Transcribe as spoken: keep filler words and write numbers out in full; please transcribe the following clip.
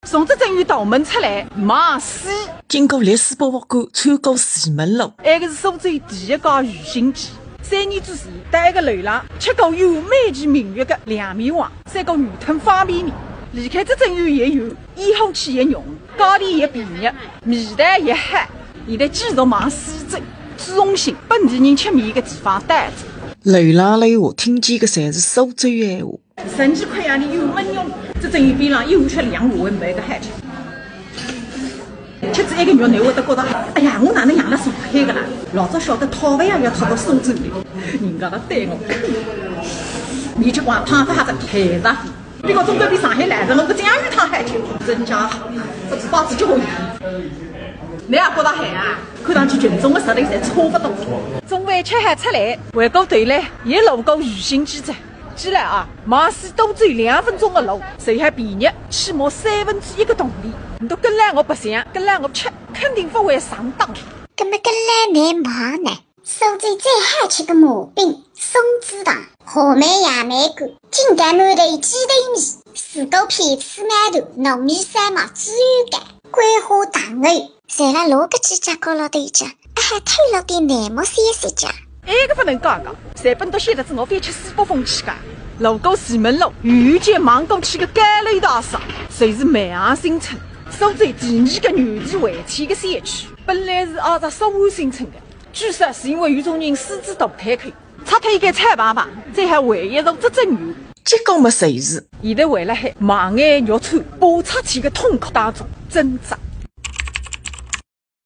从执政园大门出来，往西，经过历史博物馆，穿过辕门路，埃个是苏州第一家鱼腥鸡。三年之前，到埃个楼浪吃过有美其名曰个凉面黄，三个鱼汤方便面。离开执政园也远，烟火气也浓，价钿也便宜，味道也好。现在继续往西走，市中心本地人吃面个地方到哉。楼浪楼下听见个侪是苏州闲话。 生气快呀，你有没用？这正有边浪又吃两碗没个海吃。吃仔一个月，侬会得觉得，哎呀，我哪能养了上海个啦？老早晓得讨饭呀，要讨到苏州来，人家个对我，你去光汤饭还是开着，比我中国比上海来着，我个酱油汤好吃，真家好，不止包子就好吃。侬也觉得海啊？看上去群众个实力侪差不多。中饭吃好出来，回过头来，也路过鱼腥鸡仔。 起来啊，往西多走两分钟个路，虽然便宜，起码三分之一个铜钿。侬都跟牢我白相，跟牢我吃，肯定勿会上当。搿么跟牢侬忙呢？苏州最好吃个麻饼，松子糖，话梅杨梅干，紧干馒头鸡头米，水果片子馒头，糯米烧卖，猪油糕，桂花糖藕，侪辣老个几家角落头吃。 啊，还偷了点内幕消息家。埃个勿能讲讲，侪本都晓得仔我翻吃西北风去个。路过辕门路，有一间望过去个高楼大厦，侪是万安新村，苏州第二个原地回迁个小区。本来是挨着苏安新村个，据说是因为有种人私自投胎去，拆脱一间草棚棚，最后回一座执政园。结果么，侪是现在还辣海望眼欲穿，爆拆迁个痛苦当中挣扎。